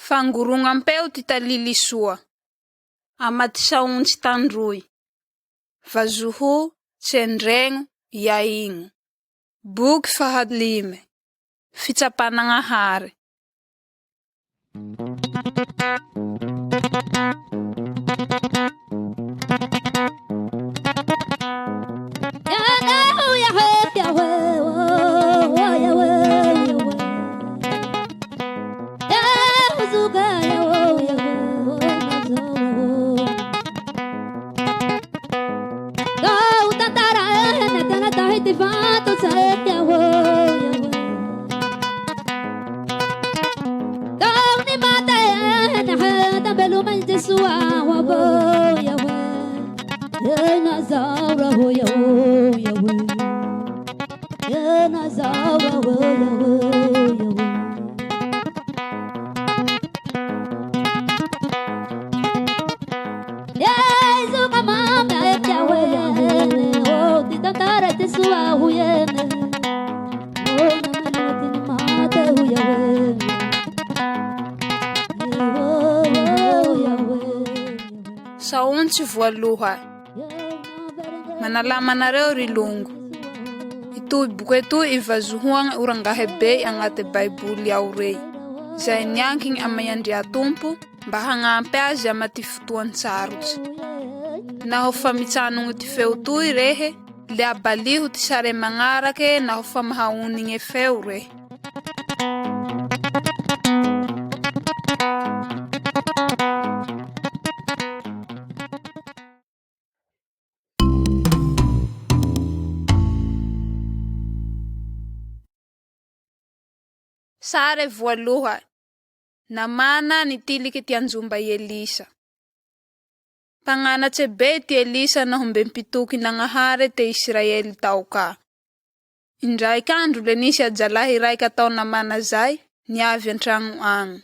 Fangorognam-peo ty talily soa. Ama ty saontsy tandroy. Vazoho, tsendregno, iaigno. Boky fahalime. Fitsapan'Agnahare. Saontsy voalohany. Manalama anareo ry longo. Itoy boky etoy ivazohoagna o rangahy bey agnate Baiboly ao rey, izay niankigny amy Andriatompo mba hagnampy azy ama ty fotoan-tsarotsy. Naho fa mitsanogno ty feo toy rehe, le abaliho ty sare magnarake naho fa mahaonigne feo rehe. Sare voalohany, Namana nitiliky ty anjomba i Elisa. Mpagnanatse bey ty Elisa naho mbe mpitoky Nagnahare te Israely tao ka. Indraiky andro le nisy ajalahy raiky atao Namana zay niavy an-tragno agny.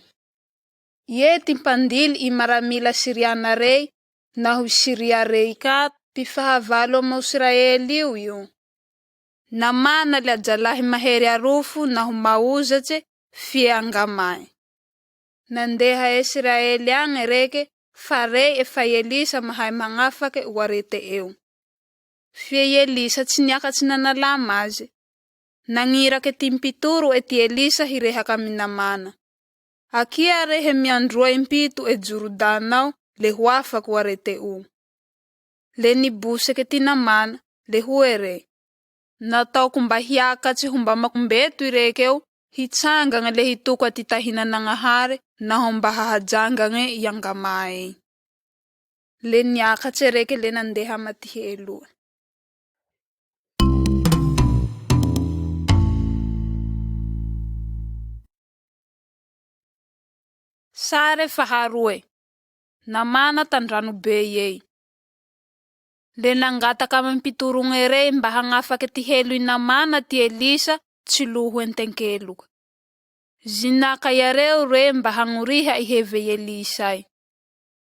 Ie ty mpandily i maramila Syriana rey naho i Syria rey ka mpifahavalo amo Israely io io. Namana le ajalahy mahery arofo naho maozatse fie angamae. Nandeha a Israely agne reke fa rey fa i Elisa mahay magnafake o arete'eo. Fie i Elisa tsy niakatsy nanalama aze. Nagnirake ty mpitoro'e ty Elisa hirehaka amy Namana. Akia rehe miandroa impito e Jorodana ao le ho afaky o arete'o. Le niboseke ty Namana, le hoe re, Nataoko mba hiakatse ho mbamako mbeto irekeo, hitsangagne le hitoka ty tahinan'Agnahare naho mba hahajangagne i angamaey. Le niakatse reke le nandeha ama ty helo'e. Sare faharoe, Namana tan-dranobey ey. Le nangataka amy mpitorogne rey mba hagnafake ty helo i Namana ty Elisa tsy loho enten-keloke. Zinaka iareo re mba hagnoriha i heve i Elisay.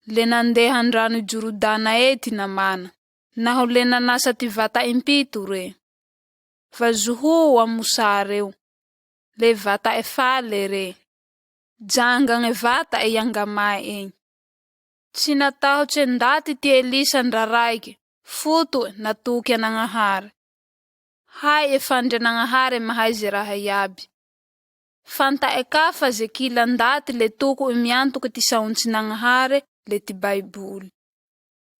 Le nandeha an-drano i Jorodana ey ty Namana, naho le nanasa ty vata'e impito re. Vazoho'o amo sareo, le vata'e fale re. Jangagne vata'e i angamae ey. Tsy natahotse ndaty ty Elisa ndra raike, foto'e natoky an'Agnahare. Hai'e fa Andrianagnahare mahay ze raha iaby. Fanta'e ka fa ze kila ndaty le toko'e miantoke ty Saontsin'Agnahare, le ty Baiboly.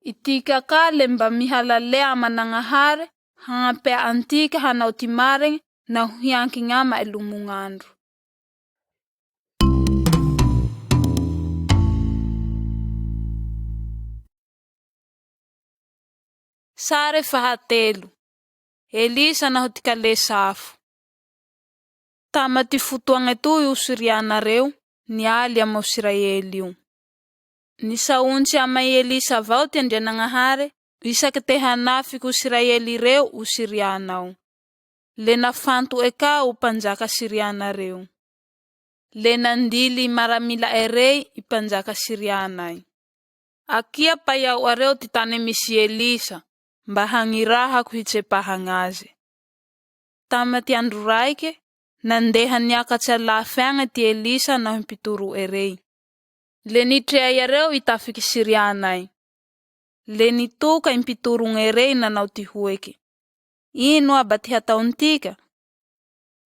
Itika ka le mba mihalale aman'Agnahare hagnampea antika hanao ty maregne naho hiankigne ama'e lomognandro. Sare fahatelo, Elisa naho ty kalesa afo. Tama ty fotoagne toy o Syriana reo nialy amo Israely io. Nisaontsy ama i Elisa avao ty Andrianagnahare isaky te hanafiky o Israely reo o Syrianao. Le nafanto'e ka o mpanjaka Syriana reo. Le nandily i maramila'e rey i mpanjaka Syrianay. Akia paia'oareo ty tane misy i Elisa mba hagnirahako hitsepahagn'aze. Tama ty andro raike, nandeha niakatse alafy agne ty Elisa naho i mpitoro'e rey. Le nitrea iareo i tafiky Syrianay. Le nitoka i mpitorogne rey nanao tihoeke, Ino aba ty hataontika?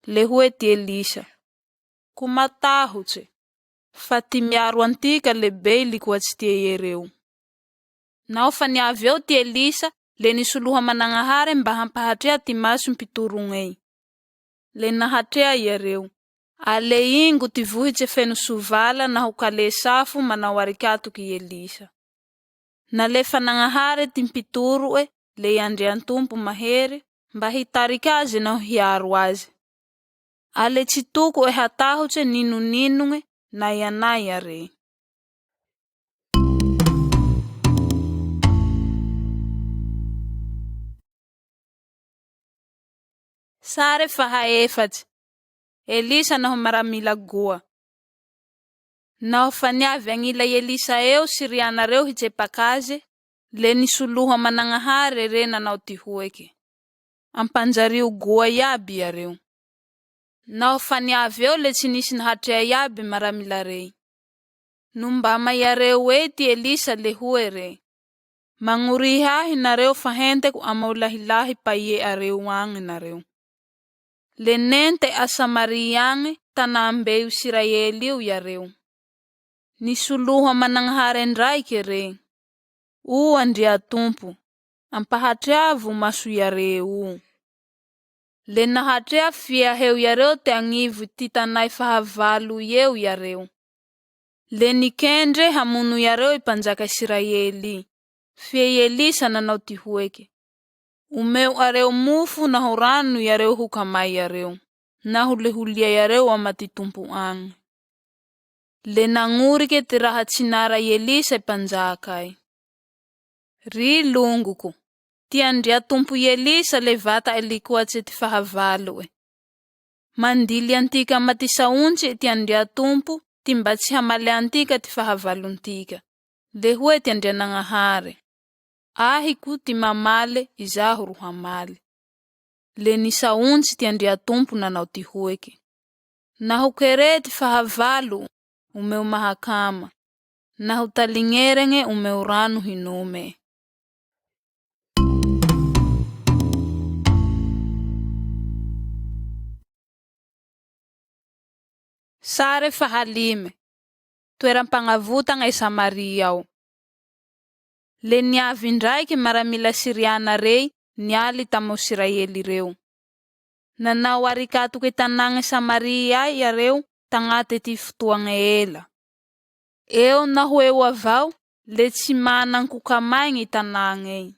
Le hoe ty Elisa, Ko matahotse, fa ty miaro antika le bey likoatsy ty iereo. Naho fa niavy eo ty Elisa, le nisoloho aman'Agnahare mba hampahatrea ty maso i mpitorogney. Le nahatrea iareo. A le ingo ty vohitse feno sovala naho kales'afo manao arikatoky i Elisa. Nalefan'Agnahare ty mpitoro'e, le i Andriantompo mahery, mba hitarike aze naho hiaro aze. A le tsy toko'e hatahotse n'inon'inogne na ia na ia re. Sare fahaefatse, Elisa naho maramila goa. Naho fa niavy agnila i Elisa eo Syriana reo hitsepak'aze, le nisoloho aman'Agnahare re nanao tihoeke, Ampanjario goa iaby iareo. Naho fa niavy eo le tsy nisy nahatrea iaby maramila rey. Nombama iareo ey ty Elisa le hoe re, Magnoriha ahy nareo fa henteko ama o lahilahy paie'areo agne nareo. Le nente a Samaria agne, tanàm-bey o Isiraely io iareo. Nisoloho aman'Agnahare ndraike re, O Andriatompo, ampahatreavo o maso iareoo. Le nahatrea fiaheo iareo te agnivo ty tanà i fahavaloy eo iareo. Le nikendre hamono iareo i mpanjaka Isiraelỳ. Fe i Elisa nanao tihoeke, Omeo'areo mofo naho rano iareo ho kamae iareo, naho le holia iareo ama ty Tompo agne. Le nagnorike ty raha tsinara i Elisa i mpanjakay. Ry longoko, ty Andriatompo i Elisa le vata'e likoatse ty fahavalo'e. Mandily antika ama ty saontsi'e ty Andriatompo ty mba tsy hamaleantika ty fahavalontika. Le hoe ty Andrianagnahare, Ahiko ty mamale, izaho ro hamaly. Le nisaontsy ty Andriatompo nanao tihoeke, Naho kere ty fahavalo, omeo mahakama, naho taligneregne, omeo rano hinome. Sare fahalime, Toeram-pagnavotagna e Samaria ao. Le niavy indraike maramila Syriana rey nialy tamo Isiraely reo. Nanao arikatoke tanàgne Samaria ay iareo tagnate ty fotoagne ela. Eo naho eo avao le tsy manan-ko kamaegne i tanàgney.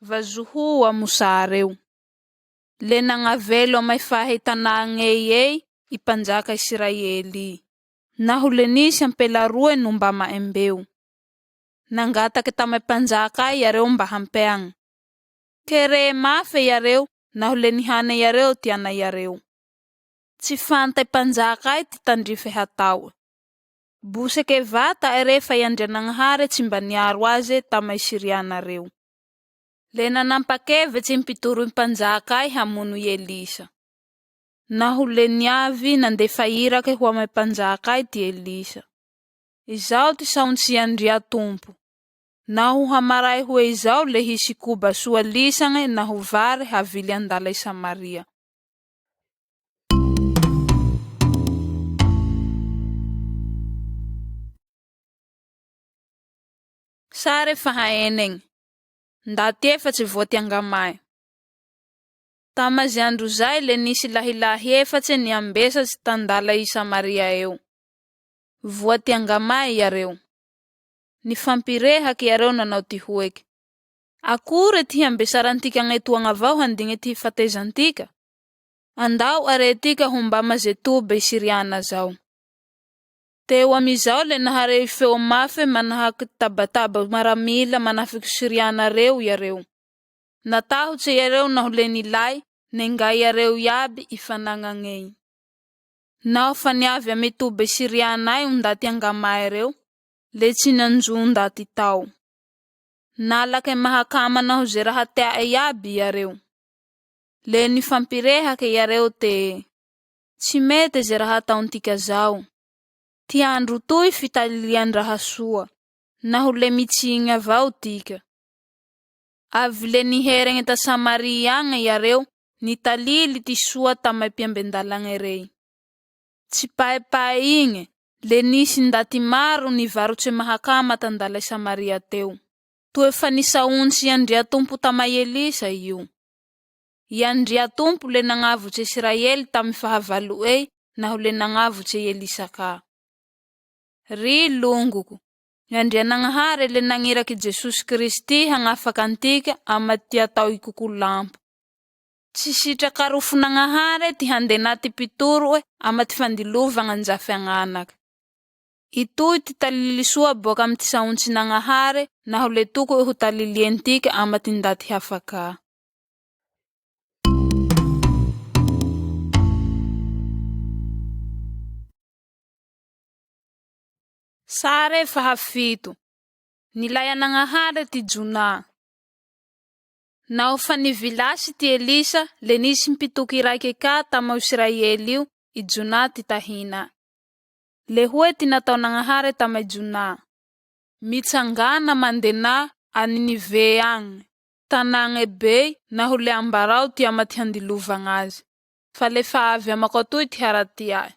Vazoho o mosareo. Le nagnavelo amy fahe tanàgney ey i mpanjaka Isiraelỳ. Naho le nisy ampela roe nombama'e mbeo. Nangatake tamy mpanjakay iareo mba hampeagne. Kere mafe iareo naho le nihane iareo ty ana iareo. Tsy fanta i mpanjakay ty tandrife hatao. Boseke vata'e re fa i Andrianagnahare tsy mba niaro aze tama i Syriana reo. Le nanampa-kevetse i mpitoro i mpanjakay hamono i Elisa. Naho le niavy nandefa irake ho amy mpanjakay ty Elisa. Izao ty saontsi'Andriatompo, Naho hamaray hoe izao le hisy koba soa lisagne naho vare havily an-dala i Samaria. Sare fahaenegne, Ndaty efatse voa ty angamae. Tama ze andro zay le nisy lahilahy efatse niambesatse tan-dala i Samaria eo. Voa ty angamae iareo. Nifampirehake iareo nanao tihoeke, Akore ty hiambesaran-tikagne etoagna avao handigne ty hifatezantika? Andao are tika ho mbama ze tobe i Syriana zao. Teo amizao le naharey feo mafe manahaky tabataba maramila manafiky Syriana reo iareo. Natahotse iareo naho le nilay, nenga iareo iaby i fanagnagney. Naho fa niavy amy tobe Syrianay o ndaty angamae reo, le tsy nanjo ndaty tao. Nalake mahakama naho ze raha tea'e iaby iareo. Le nifampirehake iareo te, Tsy mete ze raha ataontika zao. Ty andro toy fitalilian-draha soa, naho le mitsigne avao tika. Avy le niheregne ta Samaria agne iareo nitalily ty soa tama i mpiamben-dalagne rey. Tsipaepae igne, le nisy ndaty maro nivarotse mahakama tan-dala i Samaria teo. Toe fa nisaontsy i Andriatompo tama i Elisa io. I Andriatompo le nagnavotse Israely tamy fahavalo'ey naho le nagnavotse i Elisa ka. Ry longoko, i Andrianagnahare le nagniraky Jesosy Kristy hagnafaka antika ama ty atao i kokolampo. Tsy sitrakarofon'Agnahare ty handenà ty mpitoro'e ama ty fandilovagne an-jafy agn'anake. Itoy ty talily soa boaka amy ty saontsin'Agnahare naho le toko'e ho talilientika ama ty ndaty hafa ka. Sare fahafito, Nilay an'Agnahare ty Jonà. Naho fa nivilasy ty Elisa, le nisy mpitoky raike ka tamo o Israely io, i Jonà ty tahina'e. Le hoe ty nataon'Agnahare tama i Jonà, Mitsangàna mandenà a Ninive agne, tanàgne bey, naho le ambarao ty ama ty handilovagn'aze, fa le fa avy amako atoy ty haratia'e.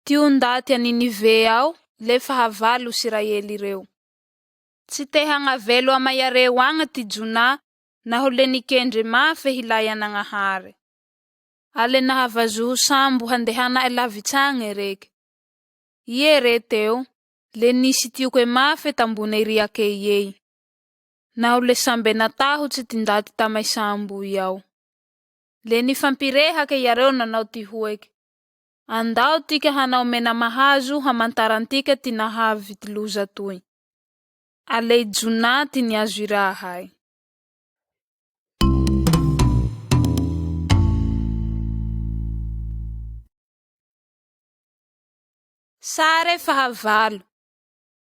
Ty ondaty a Ninive ao le fahavalo o Isiraely reo. Tsy te hagnavelo ama iareo agne ty Jonà naho le nikendre mafe hilay an'Agnahare. A le nahavazoho sambo handehana'e lavits'agne reke. Ie re teo, le nisy tioke mafe tambone i riakey ey. Naho le sambe natahotse ty ndaty tama i samboy ao. Le nifampirehake iareo nanao tihoeke, Andao tika hanao mena mahazo hamantarantika ty nahavy ty loza toy. A le i Jonà ty niazo i rahay. Sare fahavalo,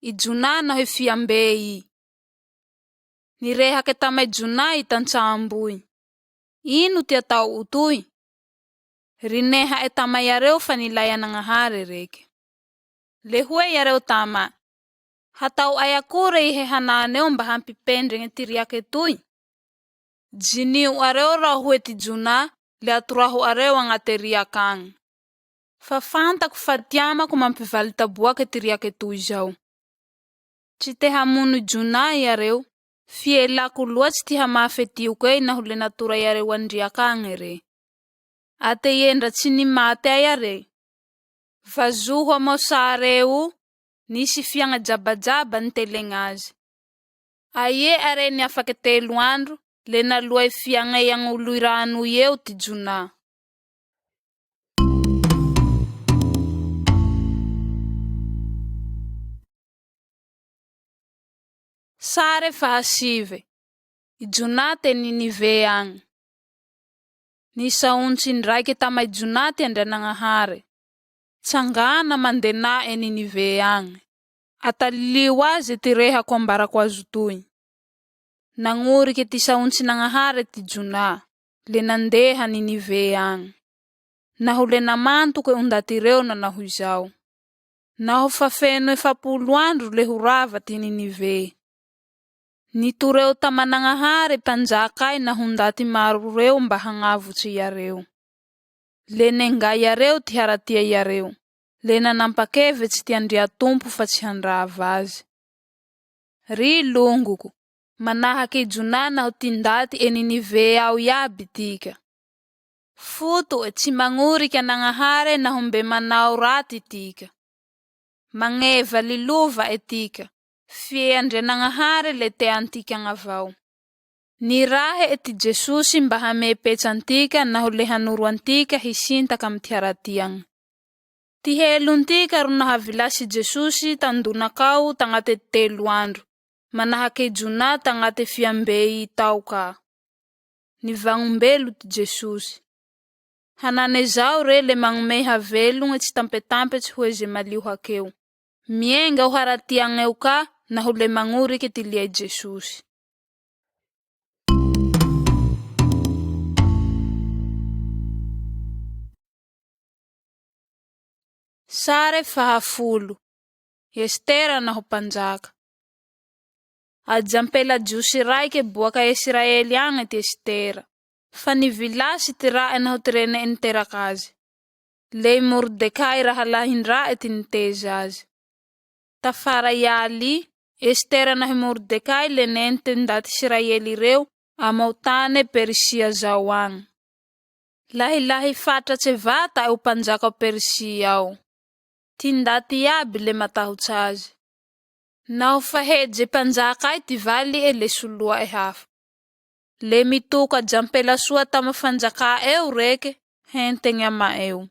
I Jonà naho i fiambe'ey. Nirehake tama i Jonà i tantsamboy. Ino ty atao'o toy? Rineha'e tama iareo fa nilay an'Agnahare reke. Le hoe iareo tama'e, Hatao'ay akore ihe hananeo mba hampipendregne ty riake toy? Jinio'areo raho hoe ty Jonà, le atoraho'areo agnate riak' agne. Fa fantako fa ty amako mampivalitaboake ty riake toy zao. Tsy te hamono i Jonà iareo, fie lako loatse ty hamafe tiokey naho le natora iareo an-driak' agne re. A te ie ndra tsy nimate aia re? Vazoho amo sare io, nisy fiagna jabajaba nitelegna aze. A ie are niafake telo andro, le naloa i fiagney agn'olo i ranoy eo ty Jonà. Sare fahasive, I Jonà te Ninive agne. Nisaontsy indraike tama i Jonà ty Andrianagnahare, Tsangana mandenà e Ninive agne, atalilio aze ty rehako ambarako azo toy. Nagnorike ty saontsin'Agnahare ty Jonà, le nandeha a Ninive agne. Naho le namantoke o ndaty reo nanao izao, Naho fa feno 40 andro le ho rava ty Ninive. Nitoreo taman'Agnahare mpanjakay naho ndaty maro reo mba hagnavotse iareo. Le nengà iareo ty haratia iareo, le nanampa-kevetse ty Andriatompo fa tsy handrava aze. Ry longoko, manahake i Jonà naho ty ndaty e Ninive ao iaby tika. Foto'e tsy magnorike an'Agnahare naho mbe manao raty tika. Magneva lilova'e tika, fie Andrianagnahare le tea antikagna avao. Nirahe'e ty Jesosy mba hamepetsa antika naho le hanoro antika hisintaka amy ty haratiagne. Ty helontika ro nahavilasy i Jesosy tan-donakao tagnate telo andro, manahake i Jonà tagnate fiambey tao ka. Nivagnombelo ty Jesosy. Hanane zao re le magnomey havelogne tsy tampetampetse ho ze malio hakeo. Mienga o haratiagneo ka naho le magnorike ty lia i Jesosy. Sare fahafolo, Estera naho mpanjaka. Ajampela Jiosy raike boaka Israely agne ty Estera. Fa nivilasy ty rae naho ty rene'e niteraka aze. Le i Mordekay rahalahin-drae ty niteza aze. Tafara i aly, Estera naho i Mordekay le nente ndaty Israely reo ama o tane Persia zao agny. Lahilahy fatratse vata'e o mpanjaka o Persia ao. Ty ndaty iaby le matahotsy aze. Naho fa heje mpanjakay ty vali'e le soloa'e hafa. Le mitoka ajampela soa tama fanjaka'eo reke hentegny ama'eo.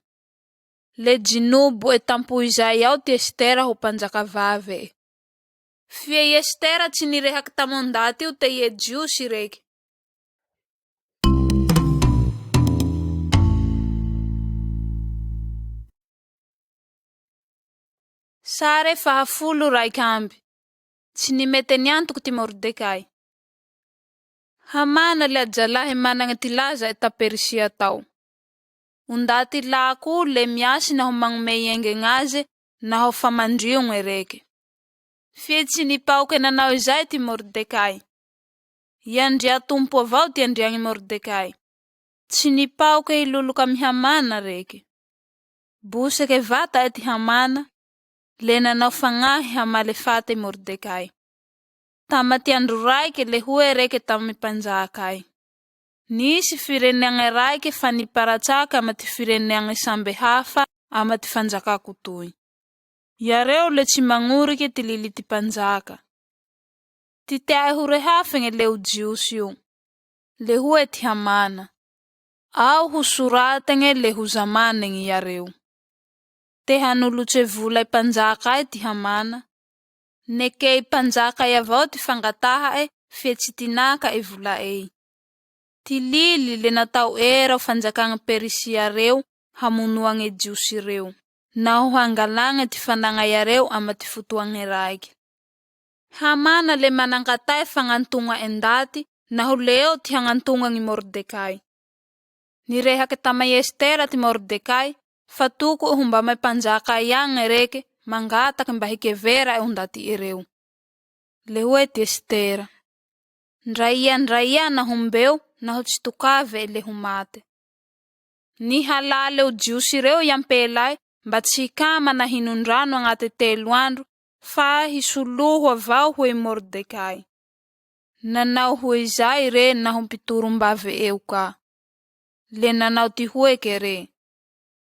Le jinobo'e tampo izay ao ty Estera ho mpanjaka vave'e. Fie i Estera tsy nirehaky tamo ndaty io te ie Jiosy reke. Sare fahafolo raik'amby. Tsy nimete niantoko ty Mordekay. Hamana le ajalahy managne ty laza'e ta Persia tao. O ndaty lako o le miasy naho magnomey engegne aze naho fa mandriogne reke. Fie tsy nipaoke nanao izay ty Mordekay. I Andriatompo avao ty andriagny Mordekay. Tsy nipaoke hiloloka amy Hamana reke. Boseke vata'e ty Hamana, le nanao fagnahy hamale fate i Mordekay. Tama ty andro raike le hoe reke tamy mpanjakay: Nisy firenegne raike fa niparatsake ama ty firenegne sambe hafa ama ty fanjakako toy. Iareo le tsy magnorike ty lily ty mpanjaka. Ty tea'e ho rehafegne le o Jiosy io. Le hoe ty Hamana: Ao ho sorategne le ho zamanegne iareo. Te hanolotse vola i mpanjakay ty Hamana. Neke i mpanjakay avao ty fangataha'e fe tsy tinaka i vola'ey. Ty lily le natao era o fanjakagne Perisia reo hamonoagne Jiosy reo naho hangalagne ty fanagna iareo ama ty fotoagne raike. Hamana le manan-katae fagnantogna'e ndaty naho le eo ty hagnantognagn'i Mordekay. Nirehake tama i Estera ty Mordekay fa toko'e ho mbama i mpanjakay agne reke mangataky mba hikevera'e o ndati'e reo. Le hoe ty Estera: Ndra ia ndra ia naho mbeo naho tsy tokave'e le ho mate. Nihalale o Jiosy reo i ampelay mba tsy hikama na hinon-drano agnate telo andro fa hisoloho avao hoe i Mordekay. Nanao hoe izay re naho mpitorom-bave'eo ka. Le nanao ty hoeke re: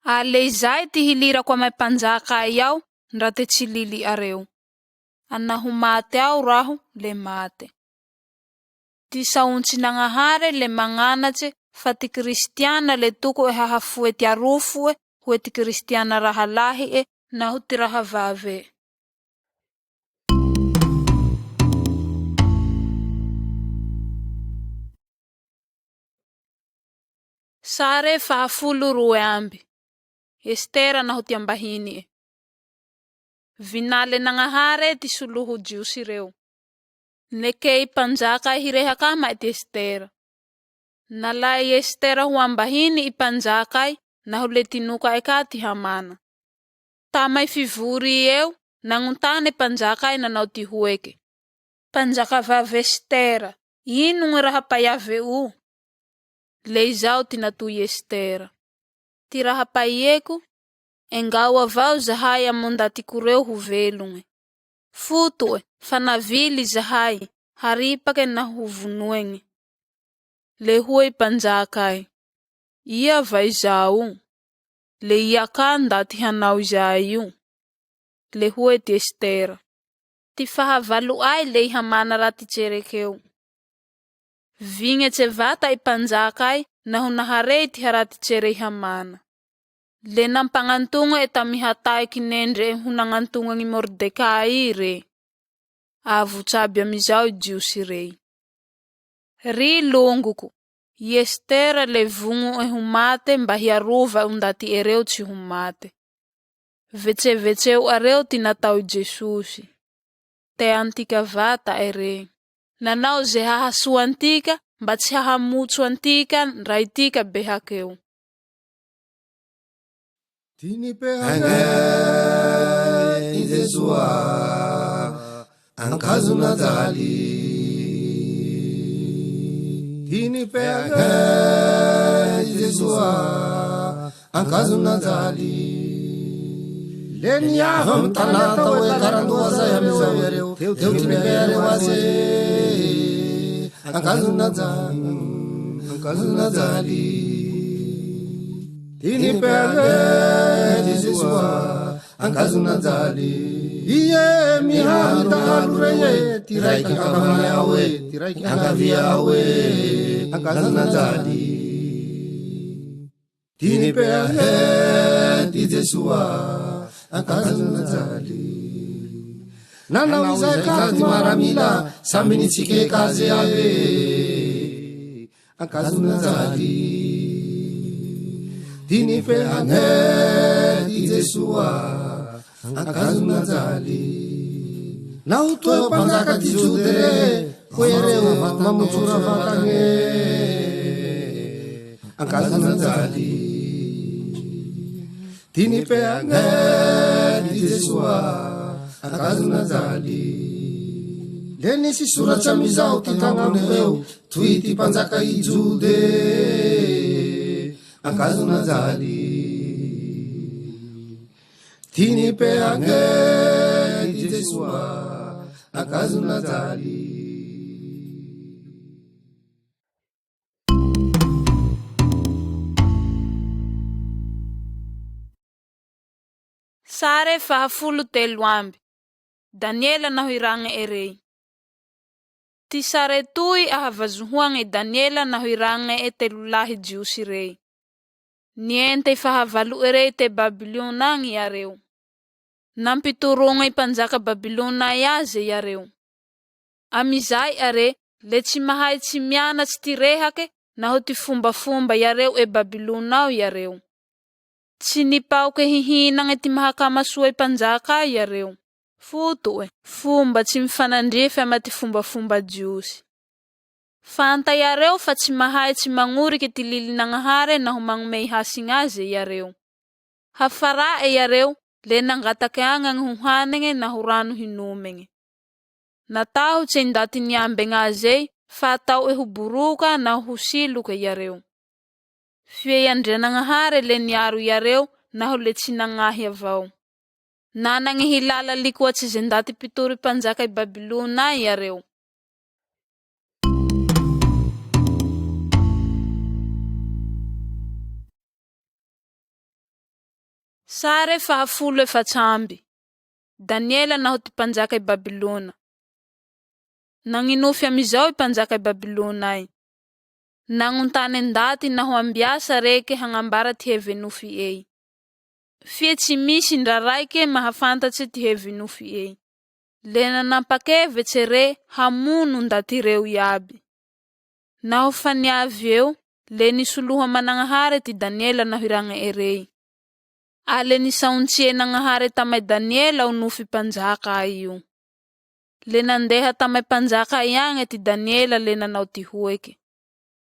A le izay ty hilirako amy mpanjakay ao ndra te tsy lili'areo. A naho mate ao raho, le mate. Ty saontsin'Agnahare le magnanatse fa ty Kristiana le toko'e hahafoe ty arofo'e hoe ty Kristiana rahalahi'e naho ty rahavave'e. Sare fahafolo roe amby. Estera naho ty ambahini'e. Vinalen'Agnahare ty soloho o Jiosy reo. Neke i mpanjakay hirehak' ama'e ty Estera. Nalae i Estera ho ambahiny i mpanjakay naho le tinoka'e ka ty Hamana. Tama i fivory eo, nagnontane mpanjakay nanao ty hoeke: Mpanjakavavy Estera, inogne raha paiave'o? Le izao ty natoy i Estera: Ty raha paieko, engao avao zahay amo ndatiko reo ho velogne. Foto'e, fa navily zahay, haripake naho ho vonoegne. Le hoe i mpanjakay: Ia va izao? Le ia ka ndaty hanao izay io? Le hoe ty Estera: Ty fahavalo'ay le i Hamana raty tserekeo. Vignetse vata i mpanjakay naho naharey ty haraty tsere i Hamana. Le nampagnantogne'e tamy hatae kinendre'e ho nagnantognagn'i Mordekay re. Avotsy aby amizao i Jiosy rey. Ry longoko, i Estera le vogno'e ho mate mba hiarova'e o ndati'e reo tsy ho mate. Vetsevetseo'areo ty natao i Jesosy. Tea antika vata'e re. Nanao ze hahasoa antika mba tsy hahamotso antika ndra itika be hakeo. Tinipehagne i Jesoa ankazon'ajaly. Tinipehagne i Jesoa ankazon'ajaly. Le niavy amy tanà atao hoe Karandoha zay amizao iareo, teo ty nipehareo aze ankazon'ajaly, ankazon'ajaly. Ty nipehagne ty Jesoa ankazon'ajaly. Ie miharo dahalo rey e, ty raiky ankavana ao e, ty raiky ankavia ao e, ankazon'ajaly. Ty nipehagne ty Jesoa ankazon'ajaly. Nanao izay ka ty maramila, samby nitsikeka aze aby e. Ankazon'ajaly. Ty nifehane ty Jesoa ankazon'ajaly. Naho toe mpanjaka ty Jody re, hoy iareo mamotsora vatagne. Ankazon'ajaly. Ty nifehane ty Jesoa ankazon'ajaly. Le nisy soratsy amizao ty tagnako eo, Toy ty mpanjaka i Jode ankazon'ajaly. Ty nipehagne ty Jesoa ankazon'ajaly. Sare fahafolo telo amby. Daniela naho i ragne'e rey. Ty sare toy ahavazohoagne i Daniela naho i ragne'e telo lahy Jiosy rey. Niente i fahavalo'e rey te Babylona agne iareo. Nampitorogne i mpanjaka Babylonay aze iareo. Amy izay are, le tsy mahay tsy mianatsy ty rehake naho ty fombafomba iareo e Babylona ao iareo. Tsy nipaoke hihinagne ty mahakama soa i mpanjakay iareo. Foto'e, fomba tsy mifanandrify ama ty fombafomba Jiosy. Fanta iareo fa tsy mahay tsy magnorike ty lilin'Agnahare naho magnomey hasigne aze iareo. Hafara'e iareo le nangatake agnagne ho hanegne naho rano hinomegne. Natahotse i ndaty niambegne azey fa atao'e ho boroka naho ho siloke iareo. Fie i Andrianagnahare le niaro iareo naho le tsy nagnahy avao. Nanagne hilala likoatse ze ndaty mpitory mpanjaka i Babylona iareo. Sare fahafolo efats'amby. Daniela naho ty mpanjaka i Babylona. Nagninofy amizao i mpanjaka i Babylonay. Nagnontane ndaty naho ambiasa reke hagnambara ty heve-nofi'ey. Fie tsy misy ndra raike mahafantatse ty hevi-nofi'ey. Le nanam-pakevetse re hamono ndaty reo iaby. Naho fa niavy eo, le nisoloho aman'Agnahare ty Daniela naho i ragne'e rey. A le nisaontsien'Agnahare tama'i Daniela o nofy mpanjaka io. Le nandeha tama'i mpanjakay agne ty Daniela le nanao tihoeke,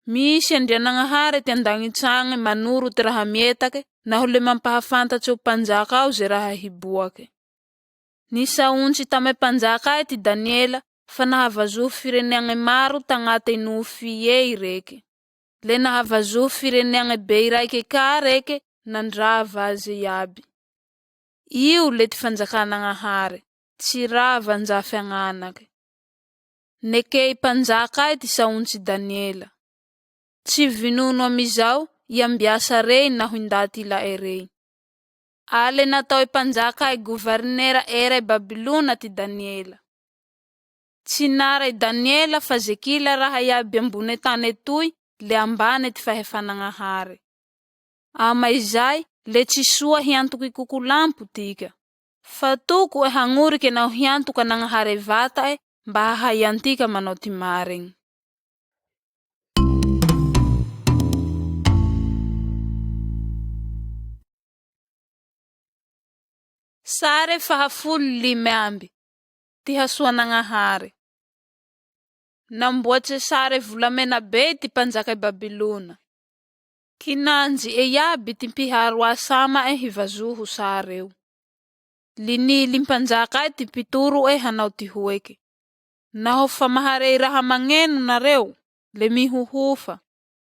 Misy Andrianagnahare ty an-dagnitsagne manoro ty raha mietake naho le mampahafantatse o mpanjakao ze raha hiboake. Nisaontsy tamy mpanjakay ty Daniela fa nahavazoho fireneagne maro tagnate i nofi'ey reke. Le nahavazoho fireneagne bey raike ka reke nandrava aze iaby. Io le ty fanjakan'Agnahare, tsy rava anjafy agn'anake. Neke i mpanjakay ty saontsy Daniela. Tsy vinono amy izao i ambiasa rey naho i ndaty ila'e rey. A le natao i mpanjakay govarinera era i Babylona ty Daniela. Tsy nara i Daniela fa ze kila raha iaby ambone tane toy le ambane ty fahefan'Agnahare. Ama izay, le tsy soa hiantoky kokolampo tika. Fa toko'e hagnorike naho hiantoka an'Agnahare vata'e mba hahaiantika manao ty maregne. Sare fahafolo lime amby, Ty hasoan'Agnahare. Namboatse sare volamena bey ty mpanjaka i Babylona. Kinanji'e iaby ty mpiharo asa ama'e hivazoho sare io. Linily mpanjakay ty mpitoro'e hanao tihoeke: Naho fa maharey raha magneno nareo, le mihohofa,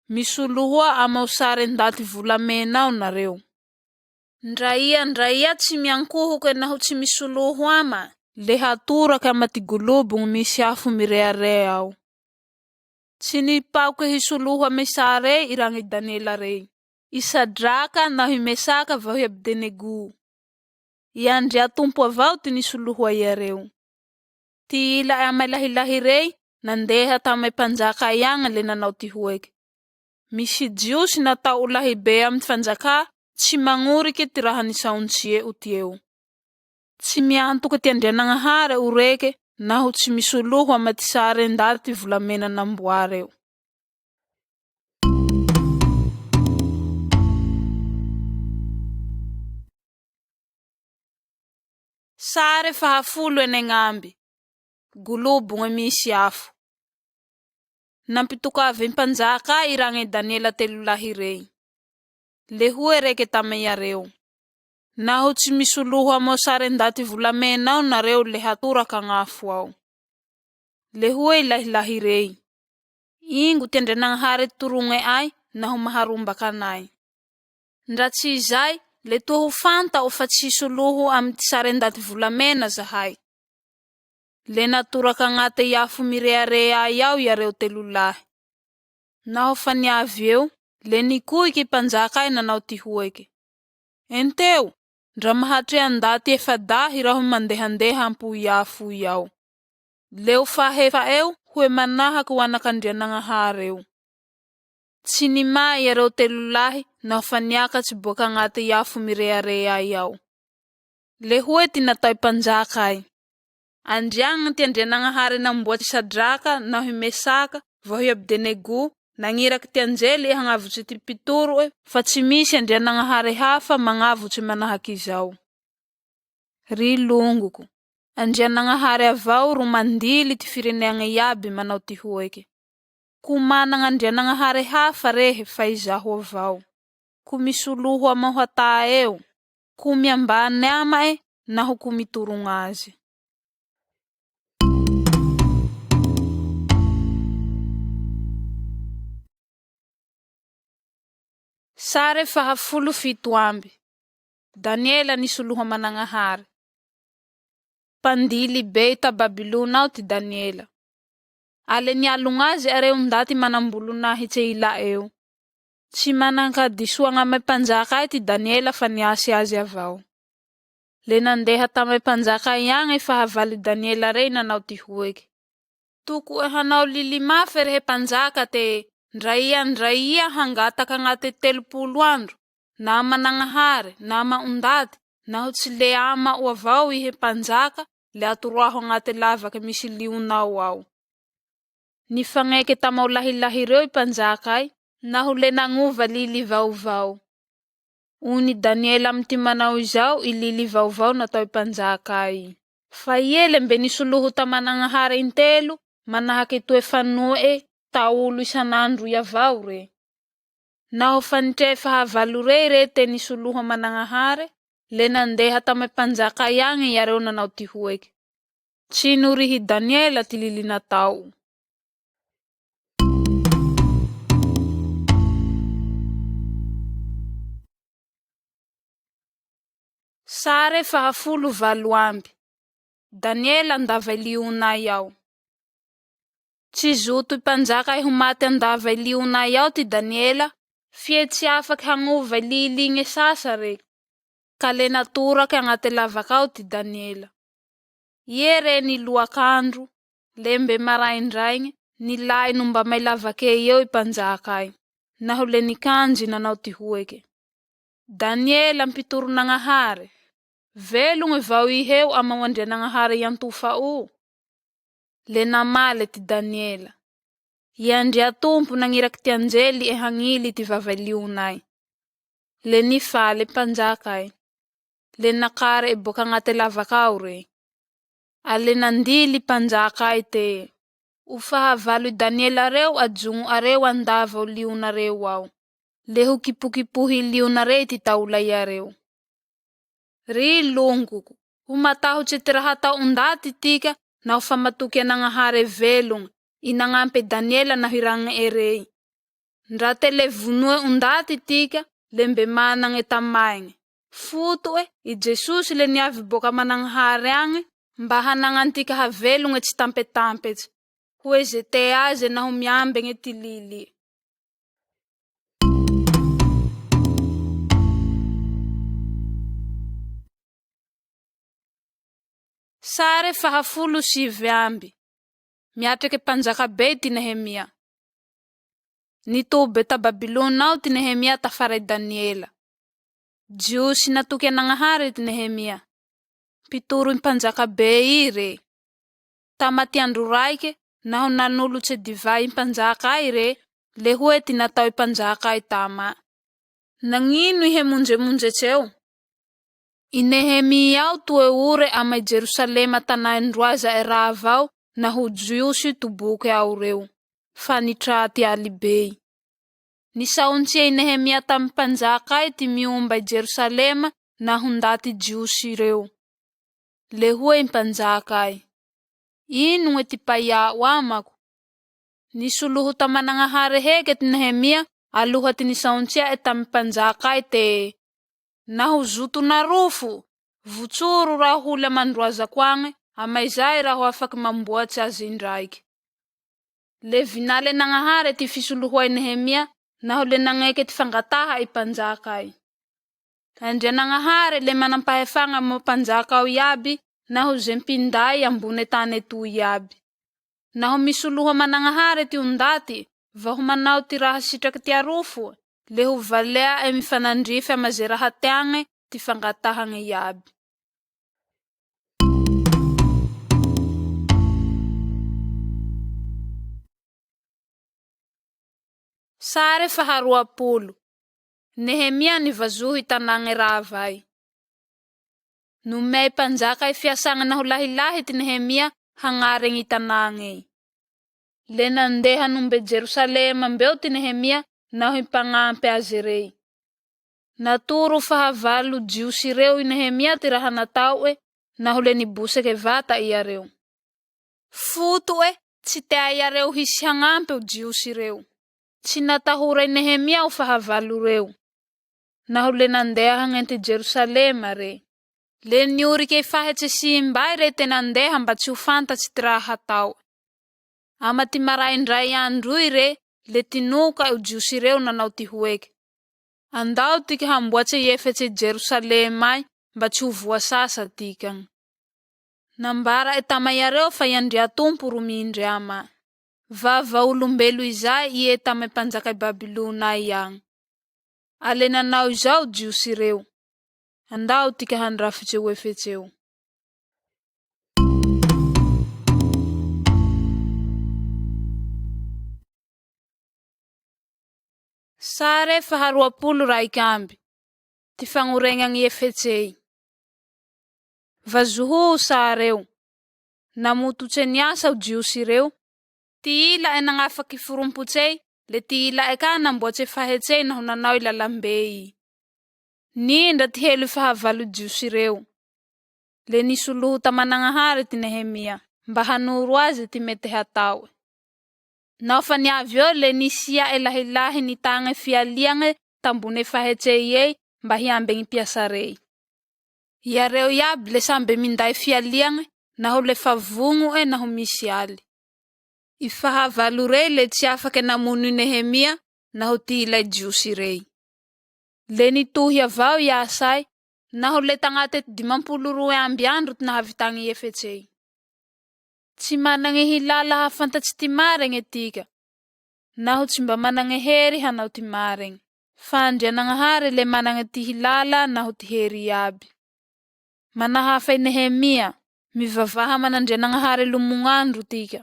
misolohoa ama o sare ndaty volamenao nareo. Ndra ia ndra ia tsy miankohoke naho tsy misoloho ama, le hatorake ama ty golobogny misy afo mirearea ao. Tsy nipaoke hisoloho amy sare i ragny Daniela rey, i Sadraka naho i Mesaka vaho i Abdenego. I Andriatompo avao ty nisolohoa iareo. Ty ila'e amy lahilahy rey nandeha tamy mpanjakay agny le nanao tihoeke: Misy Jiosy natao ho lahibey amy fanjakà tsy magnoriky ty raha nisaontsie'o tieo. Tsy miantoky ty Andrianagnahare o reke naho tsy misoloho ama ty sare ndaty volamena namboareo. Sare fahafolo enegn'amby. Golobogny misy afo. Nampitokavy mpanjaka i ragny Daniela telo lahy rey. Le hoe reke tamy iareo: Naho tsy misoloho amo sare ndaty volamena ao nareo le hatoraka agn'afo ao. Le hoe i lahilahy rey: Ingo ty Andrianagnahare torogne ay naho maharombaka anay. Ndra tsy izay, le toa ho fanta'o fa tsy hisoloho amy ty sare ndaty volamena zahay. Le natoraka agnate i afo mirearea ay ao iareo telo lahy. Naho fa niavy eo, le nikoiky mpanjakay nanao tihoeke: Enteo, ndra mahatrea ndaty efa-dahy raho mandehandeha ampo i afo i ao. Leo fahefa'eo hoe manahaky o anak'Andrianagnahare eo. Tsy nimay iareo telo lahy naho fa niakatsy boaka agnate i afo mirearea ay ao. Le hoe ty natao i mpanjakay: Andriagny ty Andrianagnahare namboatsy Sadraka naho i Mesaka vaho i Abdenego nagniraky ty anjely hagnavotsy ty mpitoro'e fa tsy misy Andrianagnahare hafa magnavotsy manahaky izao. Ry longoko, Andrianagnahare avao ro mandily ty firenena iaby manao tihoeke: Ko managna Andrianagnahare hafa rehe fa izaho avao. Ko misoloho amo hatà eo, ko miambany ama'e naho ko mitorogna azy. Sare fahafolo fito amby. Daniela nisoloho aman-Nagnahary. Mpandily bey ta Babylona ao ty Daniela. Ale nialogna azy areo ndaty manam-bolonahitse ila'eo. Tsy manan-kadisoagna amy mpanjakay ty Daniela fa niasy azy avao. Le nandeha tamy mpanjakay agny fahavalo Daniela rey nanao tihoeke: Toko'e hanao lily mafe rehe mpanjaka te ndra ia ndra ia hangataka agnate 30 andro, na aman-Nagnahary na ama ondaty, naho tsy le ama'o avao ihe mpanjaka, le atoroaho agnate lavaky misy lionao ao. Nifagneke tamao lahilahy reo i mpanjakay naho le nagnova lily vaovao. Ony Daniela amy ty manao izao i lily vaovao natao i mpanjakay. Fa ie le mbe nisoloho taman-Nagnahary intelo manahaky toe fanoe taolo isan'andro i avao re. Naho fa nitrea fahavalo rey re te nisoloho aman-Nagnahary, le nandeha tamy mpanjakay agny iareo nanao tihoeke: Tsy norihy Daniela ty lily natao. Sare fahafolo valo amby. Daniela andava i lionay ao. Tsy zoto i mpanjakay ho maty andava i lionay ao ty Daniela, fie tsy afaky hagnova i lily igne sasa reke. Ka le natoraky agnate lavaky ao ty Daniela. Ie re niloak'andro, le mbe maraindraigny, nilay nombamay lavakey eo i mpanjakay. Naho le nikanjy nanao tihoeke: Daniela mpitoron'Agnahary, velogny vao iheo amao Andrianagnahary iantofa'o? Le namaly ty Daniela: I Andriatompo nagniraky ty anjely e hagnily ty vava lionay. Le nifaly mpanjakay. Le nakary boaka agnate lavaky ao re. Ale nandily mpanjakay te: O fahavalo i Daniela reo ajogno areo andava o lionareo ao. Le ho kipokipohy liona rey ty taola iareo. Ry longoko, ho matahotse ty raha atao ondaty tika naho fa matoky an'Agnahare velogne, i nagnampe Daniela naho i ragne'e rey. Ndra te le vonoe ondaty tika, le mbe managne tamaegne. Foto'e, i Jesosy le niavy boaka aman'Agnahare agne mba hanagnantika havelogne tsy tampetampetse. Hoe ze tea aze naho miambegne ty lili'e. Sare faha 19. Miatreke mpanjaka bey ty Nehemia. Nitobe ta Babylona ao ty Nehemia tafara i Daniela. Jiosy natoky an'Agnahare ty Nehemia. Mpitoro i mpanjaka bey i re. Tama ty andro raike, naho nanolotse divay i mpanjakay re, le hoe ty natao i mpanjakay tama. Nagnino ihe monjemonjetseo? I Nehemia ao toe ore ama i Jerosalema tanàn-droaza'e rava ao naho Jiosy toboke ao reo, fa nitrà ty aly bey. Nisaontsie i Nehemia tamy mpanjakay ty miomba i Jerosalema naho ndaty Jiosy reo. Le hoe i mpanjakay, Inogne ty paia'o amako? Nisoloho taman'Agnahare heke ty Nehemia aloha ty nisaontsia'e tamy mpanjakay te, Naho zoton'arofo, votsoro raho holy aman-droazako agne, amaizay raho afaky mamboatse aze indraike. Le vinalen'Agnahare ty fisolohoa i Nehemia naho le nagneke ty fangataha i mpanjakay. Andrianagnahare le manam-pahefagna amo mpanjaka ao iaby naho ze mpinday ambone tane toy iaby. Naho misoloho aman'Agnahare ty ondaty vaho manao ty raha sitraky ty arofo, le ho valea'e mifanandrify ama ze raha teagne ty fangatahagne iaby. Sare faha 20. Nehemia nivazoho i tanàgne ravay. Nomey mpanjaka i fiasagne naho lahilahy ty Nehemia hagnaregny i tanàgney. Le nandeha nombe Jerosalema mbeo ty Nehemia naho i mpagnampe aze rey. Natoro o fahavalo Jiosy reo i Nehemia ty raha natao'e naho le niboseke vata iareo. Foto'e, tsy tea iareo hisy hagnampe o Jiosy reo. Tsy natahora i Nehemia o fahavalo reo. Naho le nandeha hagnente Jerosalema re. Le niorike i fahetse simbay re te nandeha mba tsy ho fantatsy ty raha hatao. Ama ty maraindray androy re le tinoka o Jiosy reo nanao ty hoeke, Andao tika hamboatse i efetse i Jerosalema ay mba tsy ho voasasa tikagne. Nambara'e tama iareo fa i Andriatompo ro mindre ama. Vavaolombelo izay ie tamy mpanjaka i Babylonay agny. A le nanao izao Jiosy reo, Andao tika handrafitse o efetseo. Sare faha 21. Ty fagnoregna i efetsey. Vazoho o sareo. Namototse niasa o Jiosy reo. Ty ila'e nagnafaky forompotsey, le ty ila'e ka namboatse fahetsey naho nanao i lalambey. Nindra ty helo i fahavalo Jiosy reo. Le nisoloho taman'Agnahare ty Nehemia mba hanoro aze ty mete hatao'e. Naho fa niavy eo le nisia'e lahilahy nitagne fialiagne tambone fahetsey ey mba hiambegny mpiasa rey. Iareo iaby le sambe minday fialiagne naho le fa vogno'e naho misy aly. I fahavalo rey le tsy afake namono i Nehemia naho ty ilay Jiosy rey. Le nitohy avao i asay naho le tagnate ty 52 andro ty nahavitagny i efetsey. Tsy managne hilala hahafantatsy ty maregne tika, naho tsy mba managne hery hanao ty maregne. Fa Andrianagnahare le managne ty hilala naho ty hery iaby. Manahafa i Nehemia, mivavaha aman'Andrianagnahare lomognandro tika.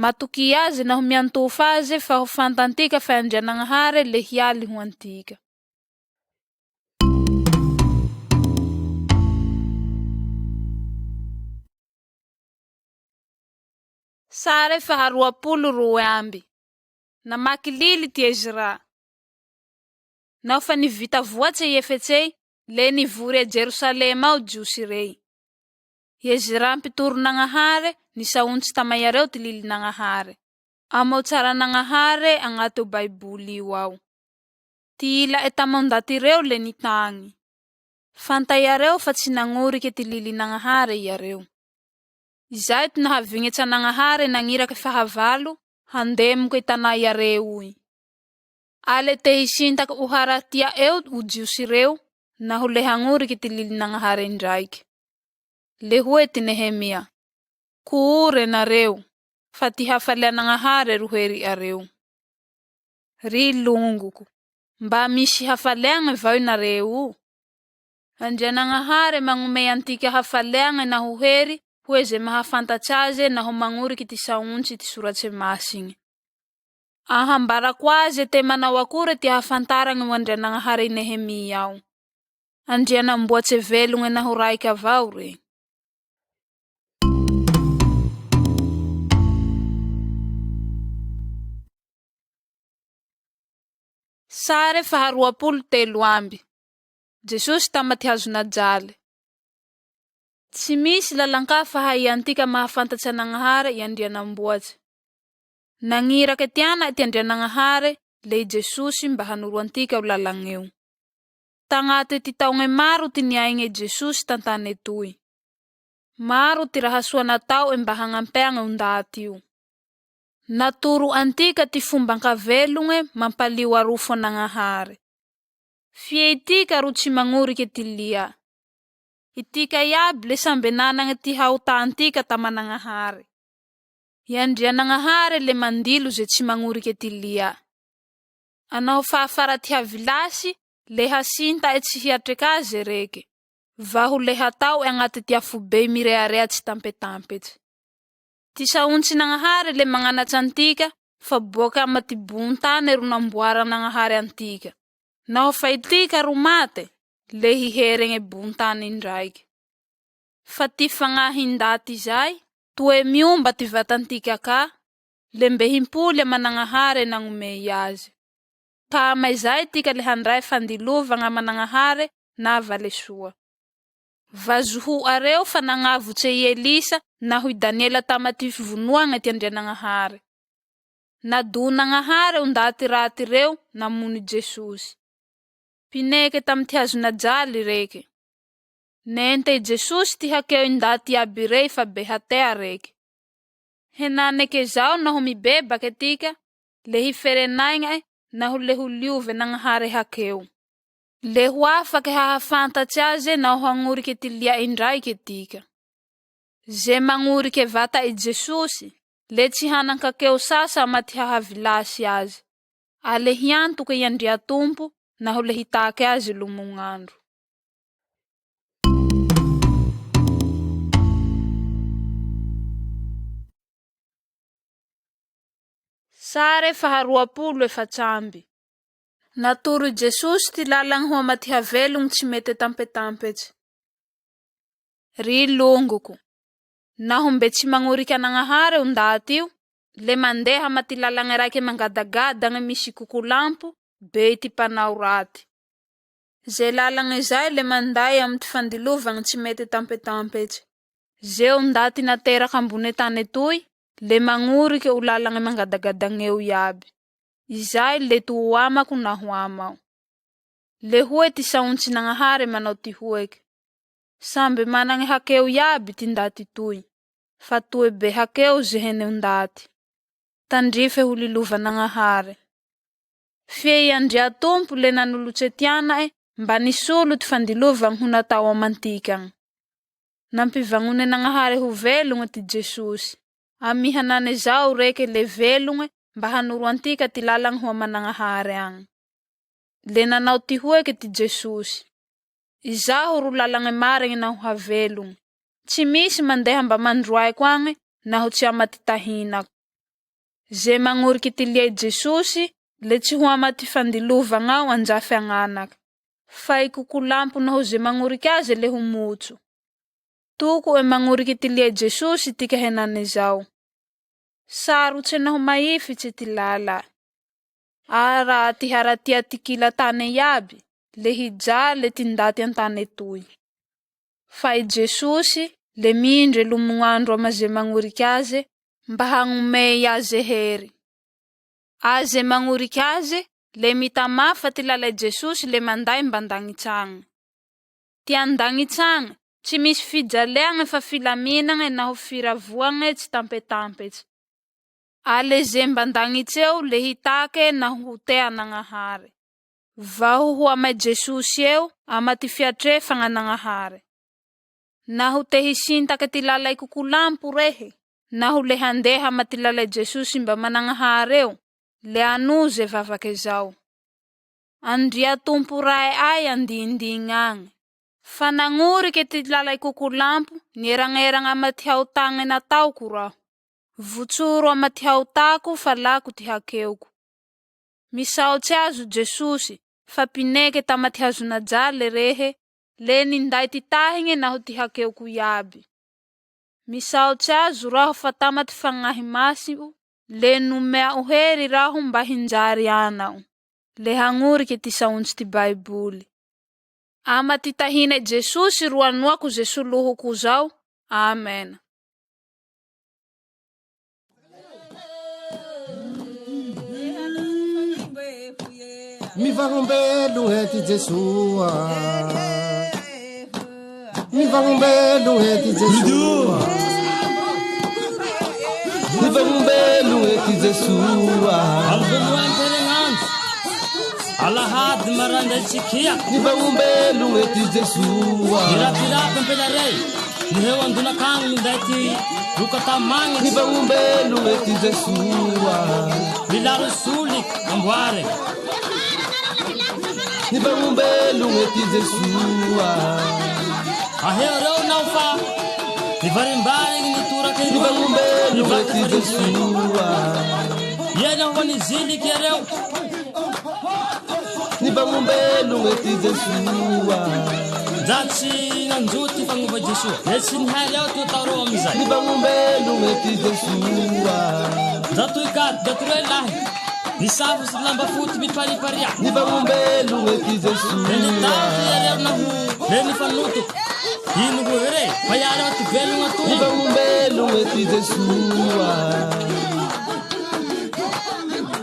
Matokia aze naho miantofa aze fa ho fantantika fa Andrianagnahare le hialy ho antika. Sare faha 22. Namaky lily ty Ezra. Naho fa nivita voatse i efetsey, le nivory a Jerosalema ao Jiosy rey. I Ezra mpitoron'Agnahare nisaontsy tama iareo ty lilin'Agnahare. Amo tsaran'Agnahare agnaty o Baiboly io ao. Ty ila'e tama o ndaty reo le nitagny. Fanta iareo fa tsy nagnorike ty lilin'Agnahare iareo. Izay ty nahavignetse an'Agnahare nagniraky fahavalo handemoke i tanà iareoy. Ale te hisintaky o haratia'eo o Jiosy reo naho le hagnoriky ty lilin'Agnahare indraiky. Le hoe ty Nehemia: Ko ore nareo, fa ty hafalean'Agnahare ro heri'areo. Ry longoko, mba misy hafaleagne vao nareo? Andrianagnahare magnomey antika hafaleagne naho hery hoe ze mahafantatsy aze naho magnoriky ty saontsy ty Soratse Masigne. Ahambarako aze te manao akore ty ahafantaragne o Andrianagnahare i Nehemia ao. Andrianamboatse velogne naho raike avao re. Sare faha 23 amby. Jesosy tama ty hazonajaly. Tsy misy lalan-kafa haiantika mahafantatsy an'Agnahare i Andrianamboatse. Nagnirake ty ana ty Andrianagnahare le i Jesosy mba hanoro antika o lalagneo. Tagnaty ty taogne maro ty niaigne i Jesosy tan-tane toy. Maro ty raha soa natao'e mba hagnampeagne o ndaty io. Natoro antika ty fomban-kavelogne mampalio arofo an'Agnahare. Fie itika ro tsy magnorike ty lia. Itika iaby le sambe nanagne ty haotantika taman'Agnahare. I Andrianagnahare le mandilo ze tsy magnorike ty lia. Anao fahafara ty havilasy le hasinta'e tsy hiatrek' aze reke, vaho le hatao'e agnaty ty afobey mirearea tsy tampetampetsy. Ty saontsin'Agnahare le magnanatsy antika fa boake ama ty bontane ro namboaran'Agnahare antika. Naho fa itika ro mate, le hiheregne bontane indraiky. Fa ty fagnahy ndaty zay, toe miomba ty vatantika ka, le mbe himpoly aman'Agnahare nagnomey azy. Ka amizay tika le handray fandilovagna aman'Agnahare na valesoa. Vazoho'areo fa nagnavotse i Elisa naho i Daniela tama ty fivonoagne ty Andrianagnahare. Nadon'Agnahare o ndaty raty reo namono i Jesosy. Pineke tamy ty hazonajaly reke. Nente i Jesosy ty hakeo i ndaty iaby rey fa be hatea reke. Henaneke zao naho mibebake tika, le hiferenaigna'e naho le ho lioven'Agnahare hakeo. Le ho afaky hahafantatsy aze naho hagnorike ty lia indraike tika. Ze magnorike vata i Jesosy, le tsy hanan-kakeo sasa ama ty hahavilasy aze. Ale hiantoke i Andriatompo naho le hitaky azy lomognandro. Sare faha 24 amby. Natoro i Jesosy ty lalagny ho ama ty havelogny tsy mete tampetampetsy. Ry longoko, naho mbe tsy magnoriky an'Agnahare o ndaty io, le mandeha ama ty lalagny raiky mangadagadagne misy kokolampo bey ty mpanao raty. Ze lalagny zay le manday amy ty fandilovagny tsy mete tampetampetsy. Ze o ndaty nateraky ambone tane toy le magnoriky o lalagny mangadagadagneo iaby. Izay le to ho amako naho amao. Le hoe ty saontsin'Agnahare manao ty hoeke: Samby managny hakeo iaby ty ndaty toy, fa toe be hakeo ze hene ndaty. Tandrife ho lilovan'Agnahare. Fie i Andriatompo le nanolotse ty ana'e mba nisolo ty fandilovagny ho natao amantikagny. Nampivagnonen'Agnahare ho velogne ty Jesosy. Amy hanane zao reke le velogne mba hanoro antika ty lalagny ho aman'Agnahare agny. Le nanao ty hoeke ty Jesosy: Izaho ro lalagny marigny naho havelogny. Tsy misy mandeha mba mandroaiko agny naho tsy ama ty tahinako. Ze magnoriky ty lia i Jesosy le tsy ho ama ty fandilovagna ao anjafy agnanaky. Fa i kokolampo naho ze magnoriky aze le ho motso. Toko e magnoriky ty lia i Jesosy tika henane zao. Sarotse naho maifitsy ty lala. Araha ty haratia ty kila tane iaby, le hijale ty ndaty an-tane toy. Fa i Jesosy le mindre lomognandro ama ze magnoriky aze mba hagnomey aze hery. Aze magnoriky aze le mitamà fa ty lala i Jesosy le manday mban-dagnitsy agne. Ty an-dagnitsy agne tsy misy fijaleagne fa filaminagne naho firavoagne tsy tampetampetsy. Ale ze mban-dagnitsy eo le hitake naho ho tea Nagnahary. Vaho ho ama Jesosy eo ama ty fiatrefagna Nagnahary. Naho te hisintake ty lala i kokolampo rehe, naho le handeha ama ty lala i Jesosy mba managnahary eo, le anò ze vavake zao. Andria Tompo Ray ay andindigny agny. Fa nagnorike ty lala i kokolampo nieragneragna ama ty haotagne nataoko raho. Votsoro ama ty haotako fa lako ty hakeoko. Misaotsy azo Jesosy fa pineke tama ty hazonajale rehe, le ninday ty tahigne naho ty hakeoko iaby. Misaotsy azo raho fa tama ty Fagnahy Masio, le nomea'o hery raho mba hinjary ana'o, le hagnoriky ty saontsy ty Baiboly. Ama ty tahina i Jesosy ro anoako ze solohoko zao. Amen. Mivagnombelogne ty Jesoa. Mivagnombelogne ty Jesoa. Mivagnombelogne ty Jesoa. Voaloham-peregnandro, alahady maraindraitsikia. Mivagnombelogne ty Jesoa. Nirapirapy ampela rey, niheo andonakagny minday ty loka tamagnitsy. Mivagnombelogne ty Jesoa. Milaro soliky amboare. Mivagnombelogne ty Jesoa. Aheo reo naho fa nivarimbarigne nitorake. Mivagnombelogne ty Jesoa. Ie naho fa niziliky iareo. Nivagnombelogne ty Jesoa. Ndra tsy nanjo ty fagnova Jesoa. Le tsy nihay reo ty atao reo amizay. Nivagnombelogne ty Jesoa. Ndra toy ka ndra toy roe lahy. Nisafo sy lamba foty mipariparia. Nivagnombelogne ty Le Jesoa. nitaoky iareo naho le nifanotoko. Ino ho re? Fa iareo ty velogna toy. Nivagnombelogne ty Jesoa.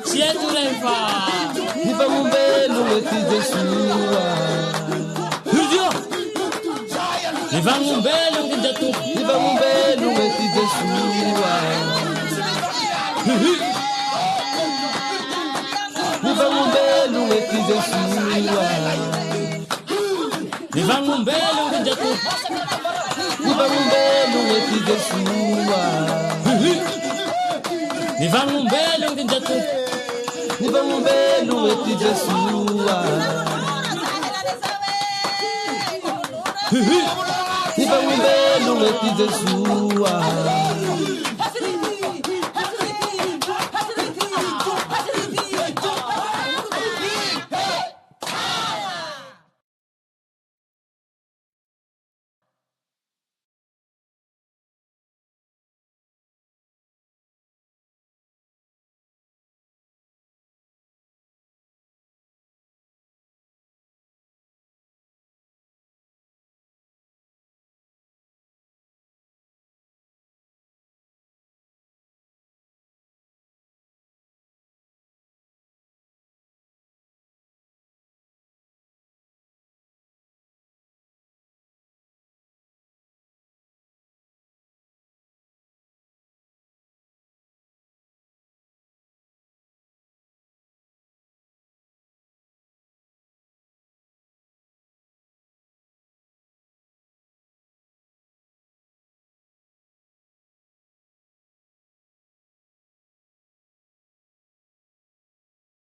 Tsy eto re fa Nivagnombelogne ty Jesoa. Io. Nivagnombelogno ty Tompo. Nivagnombelogne ty Jesoa. Nivagnombelogne ty Jesoa. Nivagnombelogno ty Tompo. Nivagnombelogne ty Jesoa. Nivagnombelogno ty Tompo. Nivagnombelogne ty Jesoa. Nivagnombelogne ty Jesoa.